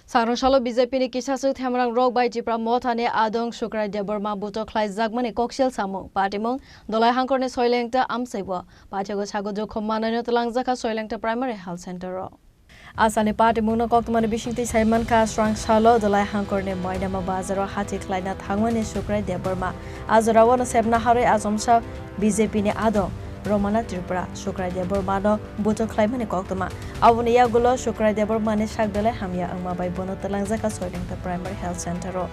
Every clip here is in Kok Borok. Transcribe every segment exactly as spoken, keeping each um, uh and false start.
Sangrong salo B J P ni kisaswk themrang rok bai Tipra Motha ni adong Sukrai Debbarma buto khlaijakmani koksil samung, patimung, Dolai Hangkor ni Soilengta amchaibo, paithago sago jokhom manwi no twlangjakha Soilengta Primary Health Center o. Asani patimung no koktwmani bisingtwi saimankha, srang salo Dolai Hangkor ni Moinama bazaro hati khlaina thangmani Sukrai Debbarma, a jorao no sepna harwi achomsa B J P ni adong Romana Tripura, Sukrai Debbarma no buto khlaimani koktwma. Aboni yagulo Sukrai Debbarmani sak belai hamya wngma bai bono twlangjakha Soilengta Primary Health Center o.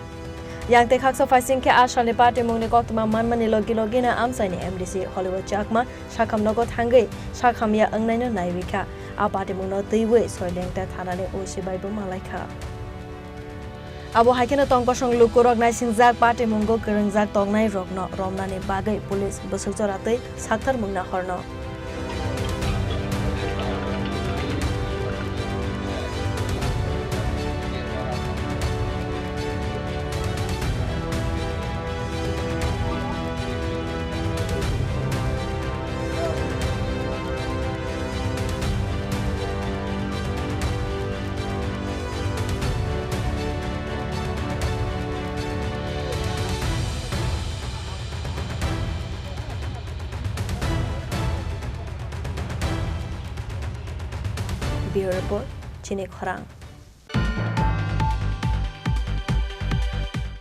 Yang tei khaksa phaising khe a salni patimungni koktwma manmani logi logino amchaini M D C Hollywood Chakma sakham nogo thangwi sak hamya wngnaino naiwi kha. A patimungno twiwi Soilengta thanani O C bai bo malaikha. Abo hai kheno tong kosong lukurok naisingjak patimungo kwrwngjak tongnai rokno romnani bagwi police bwswk jora twi sakthar mungna horno. Bureau Report, Chini Khorang.